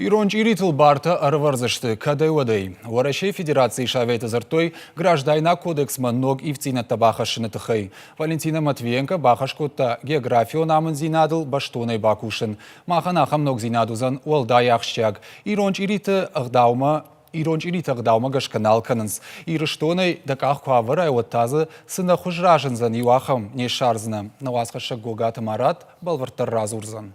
Ирон чъиритыл бартӕ ӕрывӕрдзысты кӕдӕй-уӕдӕй. Уӕрӕсейы Федерацийы Советы дзырдтой Граждайнаг кодексмӕ ног ивддзинӕдтӕ бахӕссыны тыххӕй. Валентина Матвиенко бахӕс кодта географион амынддзинадыл бӕстонӕй бакусын. Махӕн ахӕм ногдзинад уыдзӕн уӕлдай ахсджиаг. Ирон чъириты ӕгъдаумӕ Ирон чъириты ӕгъдаумӕ гӕсгӕ нал кӕнынц. Ирыстонӕй дӕ къах куы авӕрай, уӕд та дзы цы нӕ хуыз разындзӕн, иу ахӕм не ссардзынӕ. Нӕ уацхӕссӕг Гогаты Марат бӕлвырддӕр радзурдзӕн.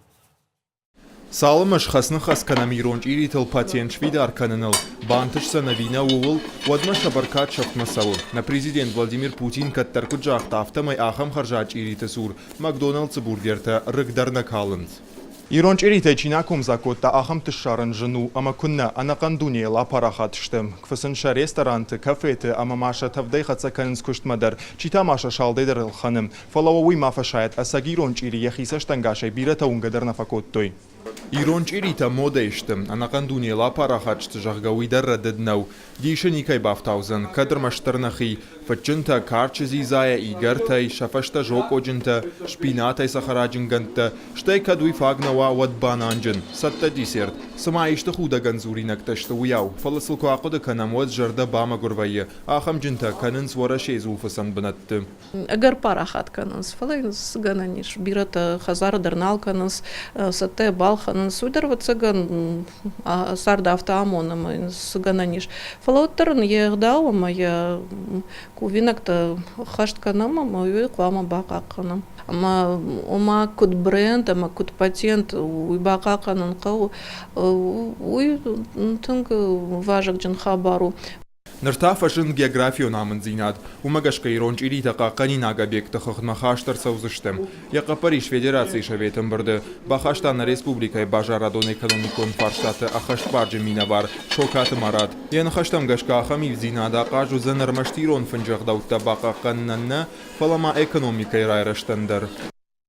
Цалынмӕ схӕц-ныхӕц кӕнӕм ирон чъиритыл патент сфидар кӕныныл, бантысдзӕн ӕви нӕ, ууыл, уӕдмӕ сӕ бӕркад сӕфтмӕ цӕуы. Нӕ президент Владимир Путин кӕддӕр куыд загъта, афтӕмӕй ахӕм хӕрзад чъириты цур Макдоналдсы бургертӕ рыг дӕр нӕ калынц. Ирон чъиритӕй чи нӕ комдзаг кодта, ахӕмты ссарын зын у, ӕмӕ куыннӕ, ӕнӕхъӕн дунейыл апарахат сты. Фыцынц сӕ ресторанты, кафеты ӕмӕ ма сӕ тӕвдӕй хӕццӕ кӕнынц куыстмӕ дӕр, чи та ма сӕ салдӕй дӕр ӕлхӕны. Фӕлӕ уӕ уый ма фӕсайӕд, ӕцӕг ирон чъири йӕхи цӕстӕнгасӕй бирӕтӕ уынгӕ дӕр нӕ фӕкодтой. Ирон чъиритӕ модӕйы сты, ӕнӕхъӕн дунейыл апарахат сты, зӕгъгӕ, уый дӕр рӕдыд нӕу. Дисы никӕй бафтаудзӕн, кӕд ӕрмӕстдӕр нӕхи, фыдджынтӕ, карчы дзидзайӕ, игӕртӕй, сӕ фӕстӕ зокъоджынтӕ, шпинатӕй цӕхӕраджынгӕндтӕ, стӕй кӕд уый фаг нӕ уа, уӕд бананджын, цӕттӕ десерт. Цыма исты худӕгӕн дзуринӕгтӕ сты, уыйау, фӕлӕ сыл куы ахъуыды кӕнӕм, уӕд зӕрдӕ бамӕгуыр вӕййы, ахӕмджынтӕ кӕнынц Уӕрӕсейы дзулфыцӕн бынӕтты. Ӕгӕр парахат кӕнынц, фӕлӕ йын цы гӕнӕн ис, бирӕтӕ хӕдзары дӕр нал кӕнынц, цӕттӕ балхӕнынц, уый дӕр, ӕвӕццӕгӕн, цард афтӕ амоны ӕмӕ йын цы гӕнӕн ис. Фӕлӕ уӕддӕр ын йе гъдау ӕмӕ йӕ кувинӕгтӕ ххӕст кӕнӕм ӕмӕ уый хъуамӕ бахъахъхъӕнӕм. Ӕмӕ ома куыд бренд ӕмӕ куыд патент, уый бахъахъхъӕнын хъӕуы, уый тынг вазыгджын хабар у. Ныр та фӕзынд географион амынддзинад. Уымӕ гӕсгӕ ирон чъиритӕ хъахъхъӕнинаг объектты хыгъдмӕ хаст ӕрцӕудзысты. Йӕ хъӕппӕрис Федерацийы Советы ӕмбырды бахаста нӕ республикӕйы базарадон-экономикон фарстаты ӕххӕстбарджын минӕвар Сокаты Марат. Йӕ ныхӕстӕм гӕсгӕ ахӕм ивддзинад ахъаз уыдзӕн ӕрмӕст ирон фынджы ӕгъдӕуттӕ бахъахъхъӕнынӕн нӕ, фӕлӕ ма экономикӕйы райрӕзтӕн дӕр.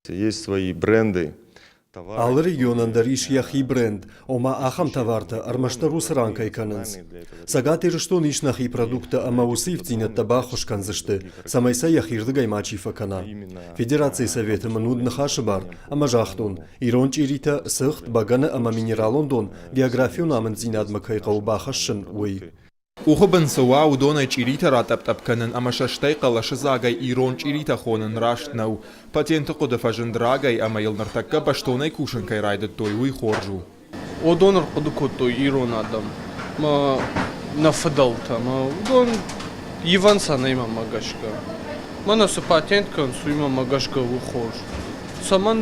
Есть свои бренды. Алы регионӕн дӕр ис йӕхи бренд, ома ахӕм товартӕ ӕрмӕстдӕр уыцы ран кӕй кӕнынц. Цӕгат Ирыстоны ис нӕхи продукттӕ ӕмӕ уыцы ивддзинӕдтӕ баххуыс кӕндзысты, цӕмӕй сӕ йӕхирдыгӕй мачи фӕкӕна. Федерацийы Советы мын уыд ныхасы бар, ӕмӕ загътон, ирон чъиритӕ, цыхт, бӕгӕны ӕмӕ минералон дон географион амынддзинадмӕ кӕй хъӕуы бахӕссын, уый. Къухы бын цы уа, уыдонӕй чъиритӕ ратъӕпп-тъӕпп кӕнын ӕмӕ сӕ стӕй хъӕлӕсыдзагӕй ирон чъиритӕ хонын раст нӕу. Патенты хъуыды фӕзынд рагӕй ӕмӕ йыл ныртӕккӕ бӕстонӕй кусын кӕй райдыдтой, уый хорз у. Уыдон ӕрхъуыды кодтой ирон адӕм мӕ нӕ фыдӕлтӕ мӕ уыдон ивӕн сӕ нӕй мӕнмӕ гӕсгӕ. Мӕнӕ цы патент кӕнынц, уый мӕнмӕ гӕсгӕ у хорз. Цӕмӕн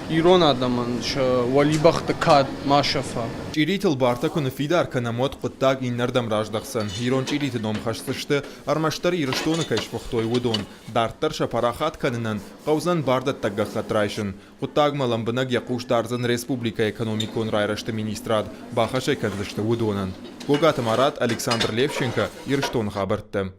ирон адӕмӕн сӕ уӕлибӕхты кад ма сӕфа. Чъиритыл бартӕ куы ныффидар кӕнӕм, уӕд хъуыддаг иннӕрдӕм раздӕхдзӕн. Ирон чъириты ном хӕсдзысты, ӕрмӕстдӕр Ирыстоны кӕй сфыхтой, уыдон. Дарддӕр сӕ парахат кӕнынӕн хъӕудзӕн бардӕттӕг гӕххӕтт райсын. Хъуыддагмӕ лӕмбынӕг йӕ хъус дардзӕн республикӕйы экономикон райрӕзты министрад, бахӕс ӕй кӕндзысты уыдонӕн. Гогаты Марат, Александр Левченко, Ирыстоны хабӕрттӕ.